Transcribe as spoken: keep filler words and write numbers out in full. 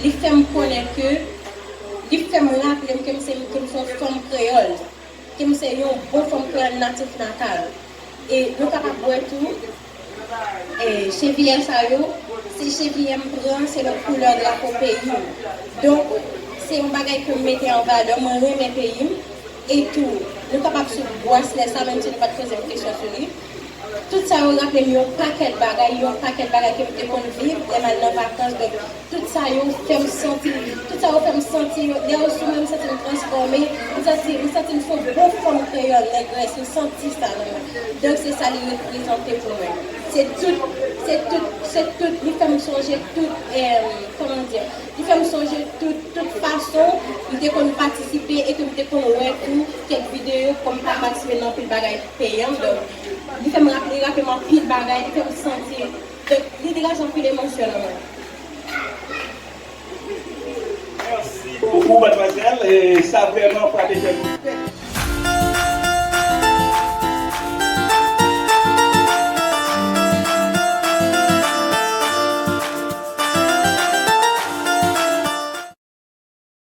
Li fè m konnen ke, li fè m raple m ke m se, ke m se yon fanm kreyòl, ke m se yon bon fanm kreyòl natif natal. E nou kapab wè tou, e cheviyè sa yo, se cheviyè m pran selon koulè drapo peyi m. Donk, se yon bagay ke m mete an valè, mwen renmen peyi m. E tou, nou kapab sou braslè sa, menm si nou pa t poze m kesyon sou li. Tout sa yo raple m yon pakèt bagay, yon pakèt bagay ke m te konn viv lè m al nan vakans. Donk, tout sa yo fè m santi, tout sa yo fè m santi, lè yo sou mwen, m santi m transfòme, m santi, m santi m se yon bon fanm kreyòl, nègrès, m santi sa nan mwen. Donk, se sa li reprezante pou mwen. Se tout, se tout, se tout, li fè m sonje tout, eh, kòman di, li fè m sonje tout, tout fason m te konn patisipe e ke m te konn wè tou kèk videyo kòm pa patisipe nan anpil bagay peyi an. Donk, li fè m raple, li raple m anpil bagay, li fè m santi. Donk, li degaje anpil emosyon nan mwen. Mèsi bokou, madmwazèl. E sa vrèman frape kè m.